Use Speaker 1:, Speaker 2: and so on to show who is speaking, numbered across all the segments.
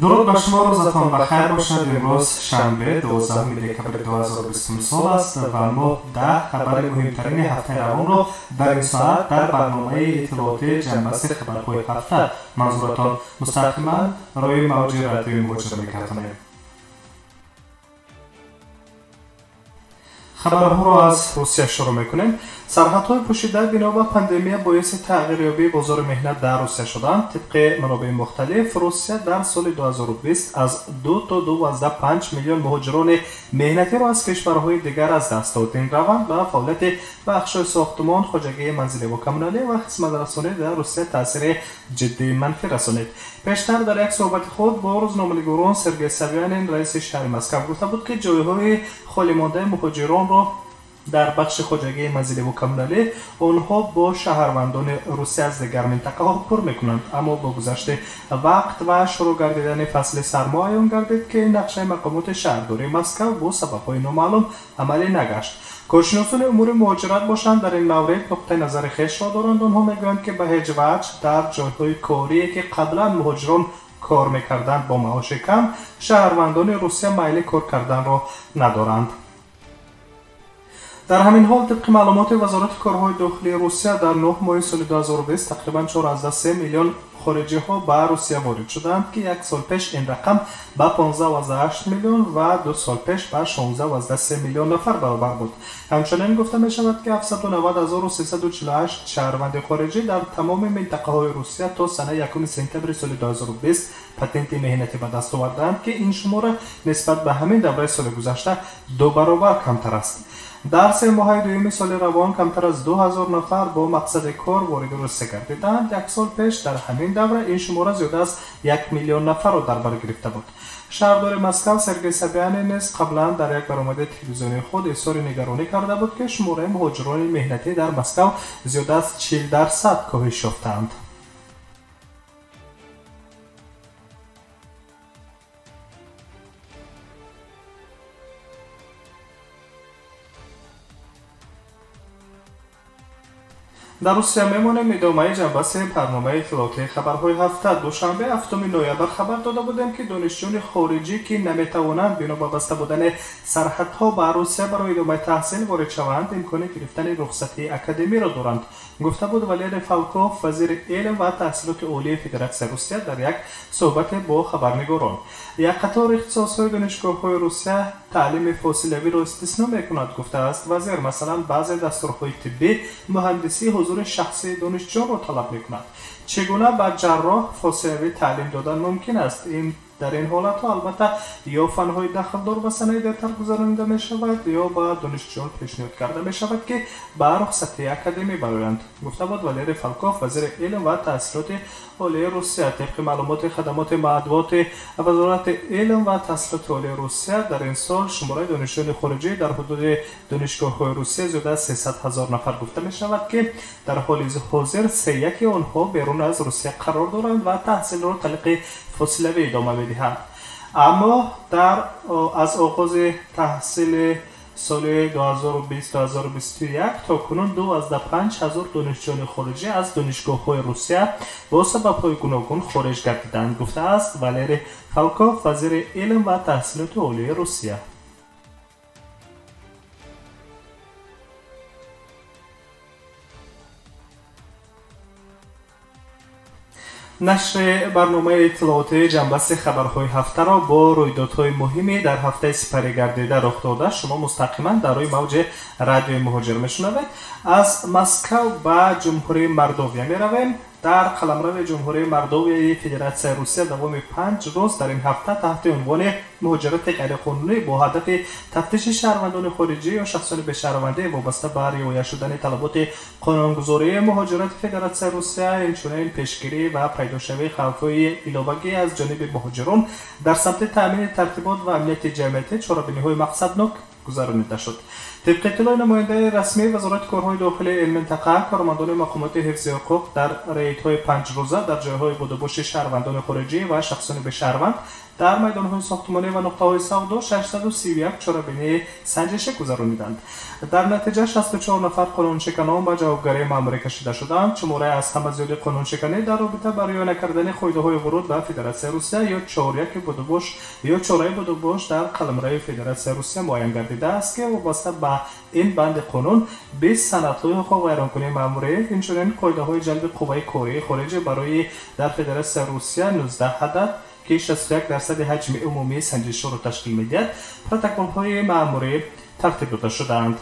Speaker 1: Дуруд ба шумо, рӯзатон ба хайр бошад. Имрӯз шанбе, 12 декабри 2020 сол аст ва мо 10 хабари муҳимтарини ҳафтаи равонро дар ин соат дар барномаи иттилоотии ҷамъбасти хабарҳои ҳафта манзуратон мустақиман рӯи мавҷи радиои муҳоҷир мегардонем. Хабарҳоро аз Русия шурӯъ мекунем. Сарҳадҳои пӯшида бино ба пандемия боиси тағйирёбии бозори меҳнат дар Русия шуданд. Тибқи манобеи мухталиф, Русия дар соли 2020 аз 2 то 2,5 миллион муҳоҷирони меҳнатиро аз кишварҳои дигар аз даст дод. Ин раванд ба фаъолияти бахшҳои сохтумон, хоҷагии манзилӣ ва коммуналӣ ва хизматрасонӣ дар Русия таъсири ҷиддии манфӣ расонид. Пештар дар як суҳбати худ бо рӯзноманигорон Сергей Собянин, раиси шаҳри Москав, гуфта буд, ки ҷойҳои холимондаи муҳоҷиронро дар бахши хоҷагии манзилӣ ва коммуналӣ онҳо бо шаҳрвандони Русия аз дигар минтақаҳо пур мекунанд. Аммо бо гузашти вақт ва шурӯъ гардидани фасли сармо аён гардид, ки нақшаи мақомоти шаҳрдории Москав бо сабабҳои номаълум амалӣ нагашт. Коршиносони умури муҳоҷират бошанд, дар ин маврид нуқтаи назари хешро доранд. Онҳо мегӯянд, ки ба ҳеҷ ваҷҳ дар ҷойҳои корие, ки қаблан муҳоҷирон кор мекарданд бо маоши кам, шаҳрвандони Русия майли кор карданро надоранд. Дар ҳамин ҳол, тибқи маълумоти Вазорати корҳои дохилии Русия, дар 9 моҳи соли 2020 тақрибан 4,3 миллион хориҷиҳо ба Русия ворид шуданд, ки як сол пеш ин рақам ба 15,8 миллион ва 2 сол пеш ба 16,3 миллион нафар баробар буд. Ҳамчунин гуфта мешавад, ки 790 348 шаҳрванди хориҷӣ дар тамоми минтақаҳои Русия то санаи 1 сентябри соли 2020 патенти меҳнатӣ ба даст овардаанд, ки ин шумора нисбат ба ҳамин давраи соли гузашта ду баробар камтар аст. Дар 3 моҳаи дуюми соли равон камтар аз 2000 нафар бо мақсади кор вориди Русия гардиданд. Як сол пеш дар ҳамин давра ин шумора зиёда аз 1 миллион нафарро дар бар гирифта буд. Шаҳрдори Москав Сергей Собянин низ қаблан дар як баромади телевизионии худ изҳори нигаронӣ карда буд, ки шумораи муҳоҷирони меҳнатӣ дар Москав зиёда аз 40% коҳиш ёфтаанд. Дар Русия мемонем. Идомаи ҷамъбасти барномаи иттилоотии хабарҳои ҳафта. Душанбе, 7 ноябр, хабар дода будем, ки донишҷӯёни хориҷӣ, ки наметавонанд бино ба баста будани сарҳадҳо ба Русия барои идомаи таҳсил ворид шаванд, имкони гирифтани рухсатии академиро доранд, гуфта буд Валерий Фалков, вазири илм ва таҳсилоти олии Федератсияи Русия, дар як суҳбате бо хабарнигорон. Як қатор ихтисосҳои донишгоҳҳои Русия таълими фосилавиро истисно мекунад, гуфтааст вазир. Масалан, баъзе дастурҳои тиббӣ, муҳандисӣ ҳузури шахсии донишҷӯёнро талаб мекунад. Чӣ гуна ба ҷарроҳ фосилавӣ таълим додан мумкин аст? Ин дар ин ҳолатҳо албатта ё фанҳои дахлдор ба санаи дертар гузаронида мешавад, ё ба донишҷӯён пешниҳод карда мешавад, ки ба рухсатии академӣ бароянд, гуфта буд Валерий Фалков, вазири илм ва таҳсилоти олии Русия. Тибқи маълумоти хадамоти матбуоти Вазорати илм ва таҳсилоти олии Русия, дар ин сол шумораи донишҷӯёни хориҷӣ дар ҳудуди донишгоҳҳои Русия зиёда аз 300 ҳазор нафар гуфта мешавад, ки дар ҳоли ҳозир сеяки онҳо берун аз Русия қарор доранд ва таҳсилро тариқи фосилавӣ идома медиҳанд. Аммо дар аз оғози таҳсили соли 2020-2021 то кунун 2,5 ҳазор донишҷӯёни хориҷӣ аз донишгоҳҳои Русия бо сабабҳои гуногун хориҷ гардиданд, гуфтааст Валерий Фалков, вазири илм ва таҳсилоти олии Русия. Нашри барномаи иттилоотии ҷамъбасти хабарҳои ҳафтаро бо рӯйдодҳои муҳиме дар ҳафтаи сипаригардида рух дода шумо мустақиман дар рӯи мавҷи радиои Муҳоҷир мешунавед. Аз Москав ба Ҷумҳурии Мордовия меравем. Дар қаламрави Ҷумҳурии Мордовияи Федератсияи Русия давоми 5 рӯз дар ин ҳафта таҳти унвони муҳоҷирати ғайриқонунӣ бо ҳадафи тафтиши шаҳрвандони хориҷӣ ё шахсони бешаҳрвандӣ вобаста ба риоя шудани талаботи қонунгузории муҳоҷирати Федератсияи Русия, инчунин пешгирӣ ва пайдошавии хавфҳои иловагӣ аз ҷониби муҳоҷирон дар самти таъмини тартибот ва амнияти ҷамъиятӣ чорабиниҳои мақсаднок гузаронида шуд. Тибқи иттилои намояндаи расмии Вазорати корҳои дохилии ин минтақа, кормандони мақомоти ҳифзи ҳуқуқ дар рейдҳои панҷрӯза дар ҷойҳои будубоши шаҳрвандони хориҷӣ ва шахсони бешаҳрванд Дар майдонҳои сохтмонӣ ва нуқтаҳои савдо 631 чорабинии санҷишӣ гузарониданд. Дар натиҷа 64 нафар қонуншиканон ба ҷавобгарии маъмурӣ кашида шуданд. Шумораи аз ҳама зиёди қонуншиканӣ дар робита ба риоя накардани қоидаҳои вуруд ба Федератсияи Русия ё чоряки будубош ё чораи будубош дар қаламрави Федератсияи Русия муайян гардидааст, ки вобаста ба ин банди қонун 20 санадҳои ҳуқуқвайронкунии маъмурӣ, инчунин қоидаҳои ҷалби қувваи кории хориҷӣ барои дар Федератсияи Русия 19 адад, ки 61% ҳаҷми умумии санҷишҳоро ташкил медиҳад, протоколҳои маъмурӣ тартиб дода шудаанд.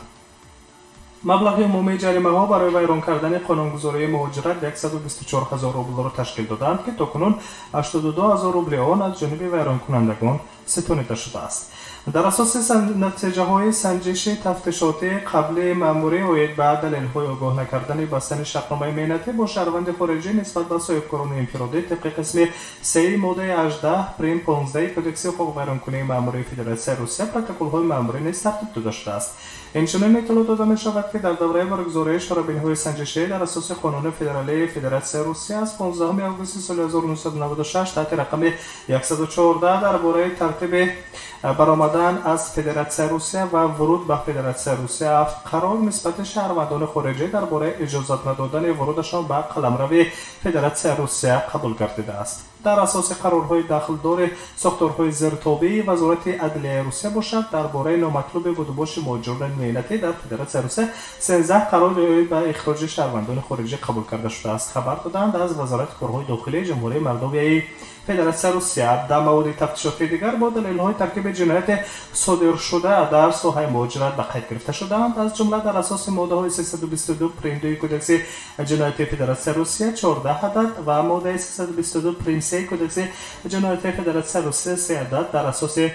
Speaker 1: Маблағи умумии ҷаримаҳо барои вайрон кардани қонунгузории муҳоҷират 124 ҳазор рублро ташкил доданд, ки то кунун 82 ҳазор рубли он аз ҷониби вайронкунандагон ситонида шудааст. Дар асоси натиҷаҳои санҷиши тафтишотии қабли маъмурӣ оид ба далелҳои огоҳ накардани бастани шартномаи меҳнатӣ бо шаҳрванди хориҷӣ нисбат ба соҳибкорони инфиродӣ тибқи қисми 3 моддаи 18 прим 15 кодекси ҳуқуқвайронкунии маъмурии Федератсияи Русия протоколҳои маъмурӣ низ тартиб дода шудааст. Инчунин иттилоъ дода мешавад, ки дар давраи баргузории чорабиниҳои санҷишӣ дар асоси қонуни федералии Федератсияи Русия аз 15 августи соли 1996 таҳти рақами 114 дар бораи тартиби баромадан аз Федератсияи Русия ва вуруд ба Федератсияи Русия ҳафт қарор нисбати шаҳрвандони хориҷӣ дар бораи иҷозат надодани вурудашон ба қаламрави Федератсияи Русия қабул гардидааст. Дар асоси қарорҳои дахлдори сохторҳои зертобеи Вазорати адлияи Русия бошад, дар бораи номатлуби будубоши муҳоҷирони меҳнатӣ дар Федератсияи Русия 13 қарор оид ба ихроҷи шаҳрвандони хориҷӣ қабул карда шудааст, хабар доданд аз Вазорати корҳои дохилии Ҷумҳурии Молдовияи Федератсияи Русия. Дар маводи тафтишотии дигар бо далелҳои таркиби ҷинояти содиршуда дар соҳаи муҳоҷират ба қайд гирифта шудаанд, аз ҷумла дар асоси моддаҳои 322 прим 2 кодекси ҷиноятии Федератсияи Русия 14 адад ва моддаи 322 прим 3 кодекси ҷиноятии Федератсияи Русия 3 адад дар асоси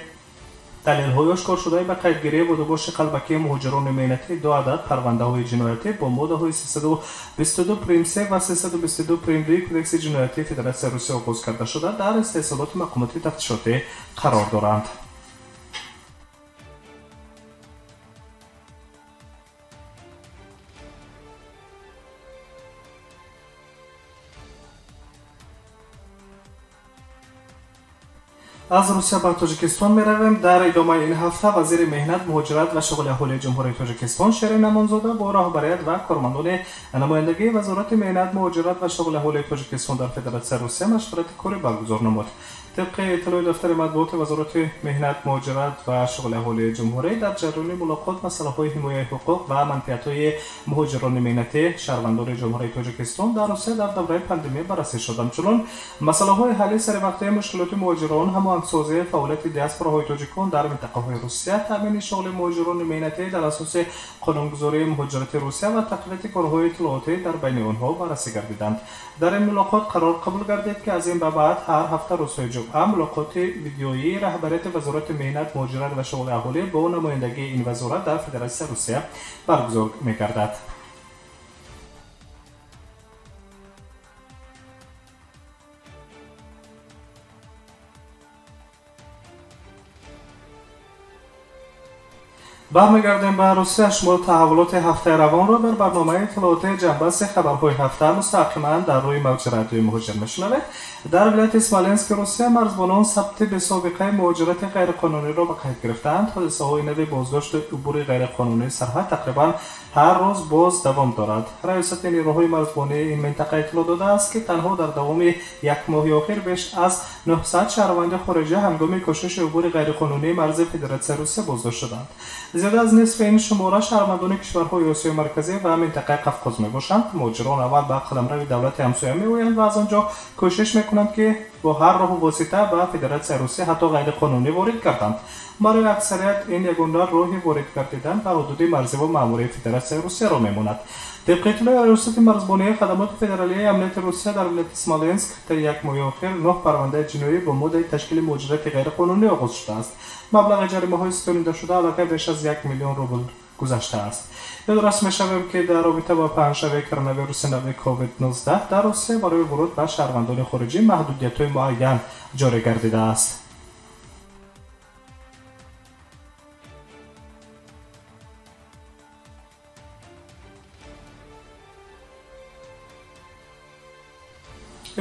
Speaker 1: далелҳои ошкоршудаи ба қайдгирии будубоши қалбакии муҳоҷирони меҳнатӣ 2 адад парвандаҳои ҷиноятӣ бо моддаҳои 322 прим 3 ва 322 прим 2 кодекси ҷиноятии Федератсияи Русия оғоз карда шуда дар истеҳсолоти мақомоти тафтишотӣ қарор доранд. Аз Русия ба Тоҷикистон меравем. Дар идомаи ин ҳафта вазири меҳнат, муҳоҷират ва шуғли аҳолии Ҷумҳурии Тоҷикистон Ширин Амонзода бо роҳбарият ва кормандони намояндагии Вазорати меҳнат, муҳоҷират ва шуғли аҳолии Тоҷикистон дар Федератсияи Русия машварати корӣ баргузор намуд. Тибқи иттилои дафтари матбуоти Вазорати меҳнат, муҳоҷират ва шуғли аҳолии ҷумҳурӣ, дар ҷараёни мулоқот масъалаҳои ҳимояи ҳуқуқ ва манфиатҳои муҳоҷирони меҳнатӣ, шаҳрвандони Ҷумҳурии Тоҷикистон дар Русия дар давраи пандемия баррасӣ шуд. Ҳамчунин масъалаҳои ҳалли саривақтии мушкилоти муҳоҷирон, ҳамоҳангсозии фаъолияти диаспораҳои тоҷикон дар минтақаҳои Русия, таъмини шуғли муҳоҷирони меҳнатӣ дар асоси қонунгузории муҳоҷирати Русия ва тақвияти корҳои иттилоотӣ дар байни онҳо баррасӣ гардиданд. Дар ин мулоқот қарор қабул гардид, ки аз ин ба баъд ҳар ҳафта рӯзҳои ҷумъа мулоқоти видеоии раҳбарияти Вазорати меҳнат, муҳоҷират ва шуғли аҳолӣ бо намояндагии ин вазорат дар Федератсияи Русия баргузор мегардад. Бармегардем ба Русия. Шумо таҳаввулоти ҳафтаи равонро дар барномаи иттилоотии ҷанбаси хабарҳои ҳафта мустақиман дар рӯи мавҷи радиои муҳоҷир мешунавед. Дар вилояти Смоленски Русия марзбонон сабти бесобиқаи муҳоҷирати ғайриқонуниро ба қайд гирифтаанд. Ҳодисаҳои нави боздошту убури ғайриқонунии сарҳад тақрибан ҳар рӯз боз давом дорад. Раёсати нерӯҳои марзбонии ин минтақа иттилоъ додааст, ки танҳо дар давоми як моҳи охир беш аз 900 шаҳрванди хориҷа ҳангоми кӯшиши убури ғайриқонунии марзи Федератсияи Русия боздошт шуданд. Зиёда аз нисфи ин шумора шаҳрвандони кишварҳои Осиёи Марказӣ ва минтақаи Қафқоз мебошанд. Муҳоҷирон аввал ба қаламрави давлати ҳамсоя меоянд ва аз он ҷо кӯшиш мекунанд, ки бо ҳар роҳу восита ба Федератсияи Русия ҳатто ғайриқонунӣ ворид гарданд. Барои аксарият ин ягона роҳи ворид гардидан ба ҳудуди марзиву маъмурии Федератсияи Русияро мемонад. Тибқи иттилои Раёсати марзбонии хадамоти федералии амнияти Русия дар вилояти Смоленск таи як моҳи охир 9 парвандаи ҷиноӣ бо моддаи ташкили муҳоҷирати ғайриқонунӣ оғоз шудааст. Маблағи ҷаримаҳои ситонидашуда аллакай беш аз 1 миллион рубл гузаштааст. Ёдрас мешавем, ки дар робита ба паҳншавии коронавируси нави COVID-19 дар Русия барои вуруд ба шаҳрвандони хориҷӣ маҳдудиятҳои муайян ҷорӣ гардидааст.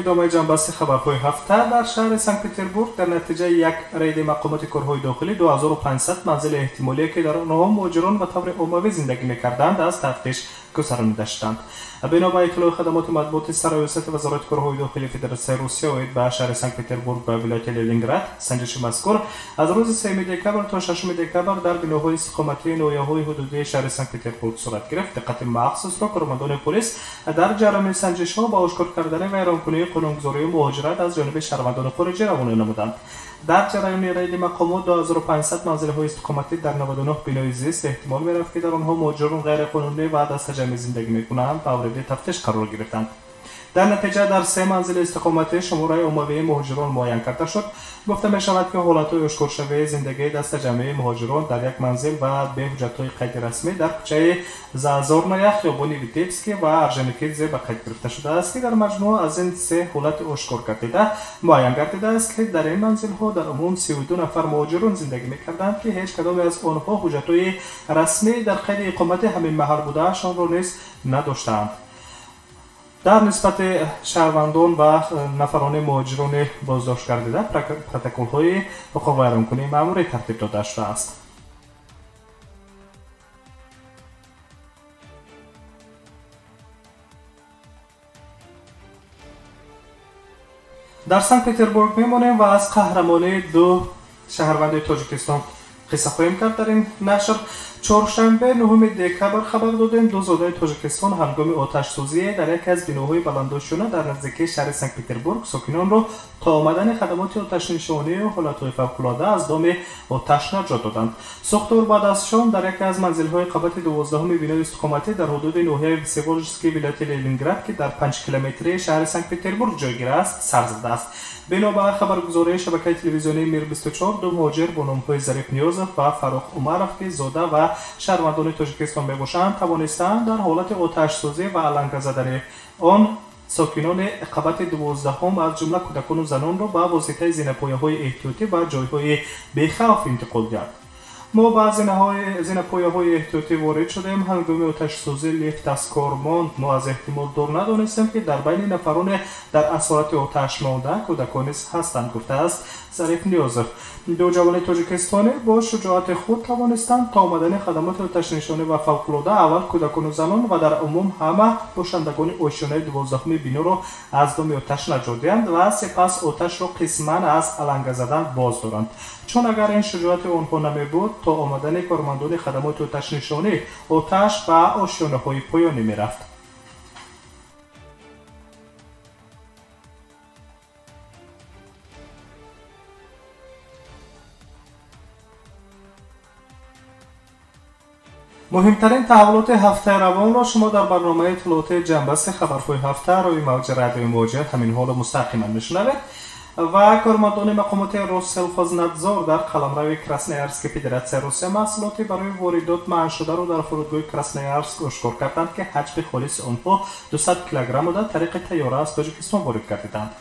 Speaker 1: Идомаи ҷанбасти хабарҳои ҳафта. Дар шаҳри Санкт-Петербург дар натиҷаи як рейди мақомоти корҳои дохилӣ 2500 манзили эҳтимолие, ки дар онҳо муҳоҷирон ба таври оммавӣ зиндагӣ мекарданд, аз тафтиш гузаронида шуданд. Бино ба иттилои хадамоти матбуоти Сарраёсати Вазорати корҳои дохилии Федератсияи Русия оид ба шаҳри Санкт-Петербург ва вилояти Ленинград, санҷиши мазкур аз рӯзи 3 декабр то 6 декабр дар биноҳои истиқоматии ноҳияҳои ҳудудии шаҳри Санкт-Петербург сурат гирифт. Диққати махсусро кормандони полис дар ҷараёни санҷишҳо ба ошкор кардани вайронкунии қонунгузории муҳоҷират аз ҷониби шаҳрвандони хориҷӣ равона намуданд. Дар ҷараёни рейди мақомот 2500 манзилҳои истиқоматӣ дар 99 бинои зист эҳтимол мерафт, ки дар онҳо муҳоҷирон ғайриқонунӣ ва дастаҷамъӣ зиндагӣ мекунанд, мавриди тафтиш қарор гирифтанд. Дар натиҷа дар 3 манзили истиқоматӣ шумораи оммавии муҳоҷирон муайян карда шуд. Гуфта мешавад, ки ҳолатҳои ошкоршавии зиндагии дастаҷамъии муҳоҷирон дар як манзил ва бе ҳуҷҷатҳои қайди расмӣ дар кӯчаи Заозёрная, хиёбони Витебский ва Орджоникидзе ба қайд гирифта шудааст, ки дар маҷмӯъ аз ин 3 ҳолати ошкор гардида муайян гардидааст, ки дар ин манзилҳо дар умум 32 нафар муҳоҷирон зиндагӣ мекарданд, ки ҳеҷ кадоме аз онҳо ҳуҷҷатҳои расмӣ дар қайди иқомати ҳамин маҳал будаашонро низ надоштаанд. Дар нисбати шаҳрвандон ва нафарони муҳоҷирони боздошт гардида протоколҳои ҳуқуқвайронкунии маъмурӣ тартиб дода шудааст. Дар Санкт-Петербург мемонем ва аз қаҳрамонии ду шаҳрванди Тоҷикистон қисса хоҳем кард дар ин нашр. Чоршанбе 9 декабр хабар додем, ду зодаи Тоҷикистон ҳангоми оташсӯзие дар яке аз биноҳои баландошёна дар наздикии шаҳри Санкт-Петербург сокинонро то омадани хадамоти оташнишонию ҳолатҳои фавқулода аз доми оташ наҷот доданд. Сӯхтор баъд аз шом дар яке аз манзилҳои қабати 12-уми бинои истиқоматӣ дар ҳудуди ноҳияи Всеволожский вилояти Ленинград, ки дар 5 километрии шаҳри Санкт-Петербург ҷойгир аст, сар задааст. Бино ба хабаргузории шабакаи телевизионии Мир 24, ду муҳоҷир бо номҳои Зариф Ниёзов ва Фаррух Умаров, ки зода ва шаҳрвандони Тоҷикистон мебошанд, тавонистанд дар ҳолати оташсӯзӣ ва аланга задани он сокинони қабати 12-ум аз ҷумла кӯдакону занонро ба воситаи зинапояҳои эҳтиётӣ ба ҷойҳои бехавф интиқол диҳанд. Мо ба зинапояҳои эҳтиётӣ ворид шудем. Ҳангоми оташсӯзӣ лифт аз кор монд. Мо аз эҳтимол дур надонистем, ки дар байни нафароне дар асорати оташ монда кӯдакон низ ҳастанд, гуфтааст Зариф Ниёзов. Ду ҷавони тоҷикистонӣ бо шуҷоати худ тавонистанд то омадани хадамоти оташнишонӣ ва фавқулода аввал кӯдакону занон ва дар умум ҳама бошандагони ошёнаи 12-уми биноро аз доми оташ наҷот диҳанд ва сипас оташро қисман аз аланга задан боз доранд. Чун агар ин шуҷоати онҳо намебуд, то омадани кормандони хадамоти оташнишонӣ оташ ба ошёнаҳои поёнӣ мерафт. Муҳимтарин таҳаввулоти ҳафтаи равонро шумо дар барномаи иттилоотии ҷанбасти хабарҳои ҳафта рӯи мавҷи радиои Муҳоҷират ҳамин ҳоло мустақиман мешунавед. Ва кормандони мақомоти Россельхознадзор дар қаламрави Красноярски Федератсияи Русия маҳсулоти барои воридот манъшударо дар фурудгоҳи Красноярск ошкор карданд, ки ҳаҷми холиси онҳо 200 килограмм буда тариқи тайёра аз Тоҷикистон ворид гардиданд.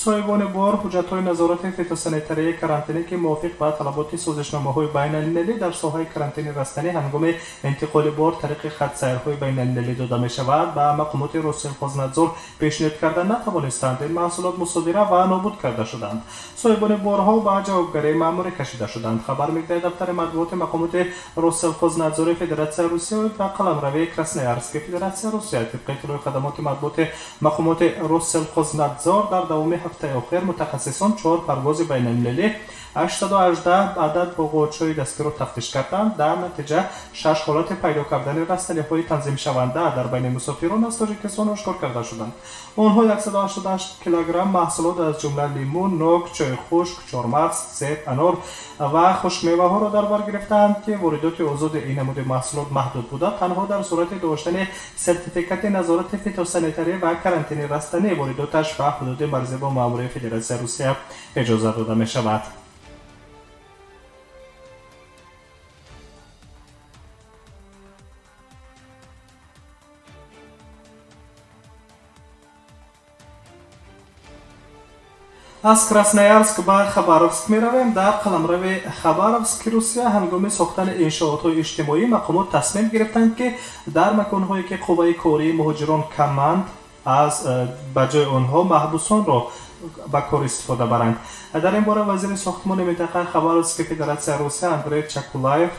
Speaker 1: Соҳибони бор ҳуҷҷатҳои назорати фитосанитарияи карантинӣ, ки мувофиқ ба талаботи созишномаҳои байналмилалӣ дар соҳаи карантини растанӣ ҳангоми интиқоли бор тариқи хатсайрҳои байналмилалӣ дода мешавад, ба мақомоти Россельхознадзор пешниҳод карда натавонистанд. Ин маҳсулот мусодира ва нобуд карда шуданд. Соҳибони борҳо ба ҷавобгарии маъмурӣ кашида шуданд. Хабар медиҳад дафтари матбуоти мақомоти Россельхознадзори Федератсияи Русия ва қаламрави Красноярски Федератсияи Русия. Тибқи иттилои хадамоти матбуоти мақомоти Россельхознадзор дар давоми ҳафтаи охир мутахассисон 4 парвози байналмилалӣ 818 адад боғочҳои дастиро тафтиш карданд. Дар натиҷа 6 ҳолати пайдо кардани растаниҳои танзимшаванда дар байни мусофирон аз Тоҷикистон ошкор карда шуданд. Онҳо 188 килограмм маҳсулот аз ҷумла лиму, нок, чойи хушк, чормағз, себ, анор ва хушкмеваҳоро дар бар гирифтаанд, ки воридоти озоди ин намуди маҳсулот маҳдуд буда, танҳо дар сурати доштани сертификати назорати фитосанитарӣ ва карантини растанӣ воридоташ ба ҳудуди марзӣ бо маъмурии Федератсияи Русия иҷоза дода мешавад. Аз Красноярск ба Хабаровск меравем. Дар қаламрави Хабаровски Русия ҳангоми сохтани иншоотҳои иҷтимоӣ мақомот тасмим гирифтанд, ки дар маконҳое ки қувваи кории муҳоҷирон каманд, аз ба ҷои онҳо маҳбусонро ба кор истифода баранд. Дар ин бора вазири сохтмони минтақаи Хабаровски Федератсияи Русия Андрей Чакулаев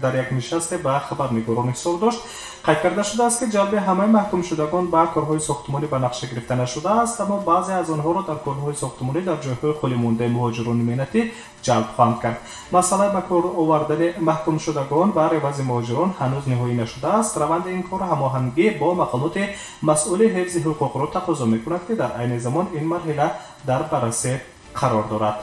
Speaker 1: дар як нишасте ба хабарнигорон изҳор дошт. Қайд карда шудааст, ки ҷалби ҳамаи маҳкумшудагон ба корҳои сохтмонӣ ба нақша гирифта нашудааст, аммо баъзе аз онҳоро дар корҳои сохтмонӣ дар ҷойҳои холимондаи муҳоҷирони меҳнатӣ ҷалб хоҳанд кард. Масъалаи ба кор овардани маҳкумшудагон ба ревази муҳоҷирон ҳанӯз ниҳоӣ нашудааст. Раванди ин кор ҳамоҳангӣ бо мақомоти масъули ҳифзи ҳуқуқро тақозо мекунад, ки дар айни замон ин марҳила дар баррасӣ қарор дорад.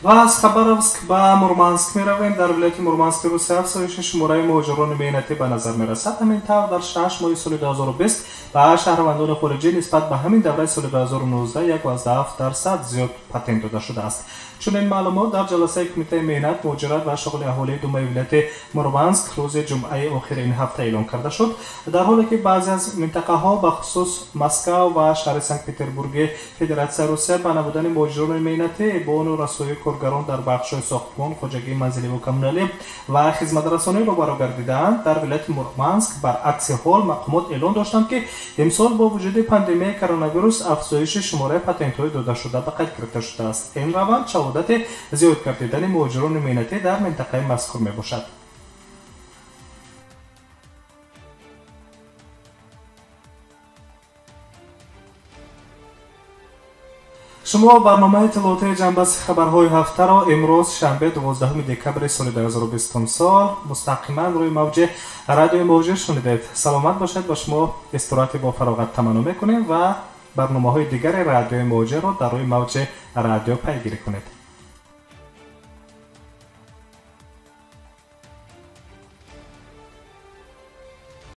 Speaker 1: Ва аз Хабаровск ба Мурманск меравем. Дар вилояти Мурмански Русия афзоиши шумораи муҳоҷирони меҳнатӣ ба назар мерасад. Ҳамин тавр, дар 6 моҳи соли 2020 ба шаҳрвандони хориҷӣ нисбат ба ҳамин давраи соли 2019 1,7% зиёд патент дода шудааст. Чунин маълумот дар ҷаласаи Кумитаи меҳнат, муҳоҷират ва шуғли аҳолии Думаи вилояти Мурманск рӯзи ҷумъаи охири ин ҳафта эълон карда шуд. Дар ҳоле ки баъзе аз минтақаҳо, бахусус Москав ва шаҳри Санкт Петербурги Федератсияи Русия, ба набудани муҳоҷирони меҳнатӣ бо норасоии коргарон дар бахшҳои сохтмон, хоҷагии манзиливу коммуналӣ ва хизматрасонӣ рӯбарӯ гардидаанд, дар вилояти Мурманск баръакси ҳол, мақомот эълон доштанд, ки имсол бо вуҷуди пандемияи коронавирус афзоиши шумораи патентҳои додашуда ба қайд гирифта шудааст. Ин раванд шаҳодати зиёд гардидани муҳоҷирони меҳнатӣ дар минтақаи мазкур мебошад. Шумо барномаи иттилоотии ҷанбаси хабарҳои ҳафтаро имрӯз, шанбе, 12 декабри соли 2020 сол, мустақиман рӯи мавҷи Радиои Муҳоҷир шунидед. Саломат бошед, ба шумо истироҳати бо фароғат таманно мекунем ва барномаҳои дигари Радиои Муҳоҷирро дар рӯи мавҷи радио пайгирӣ кунед.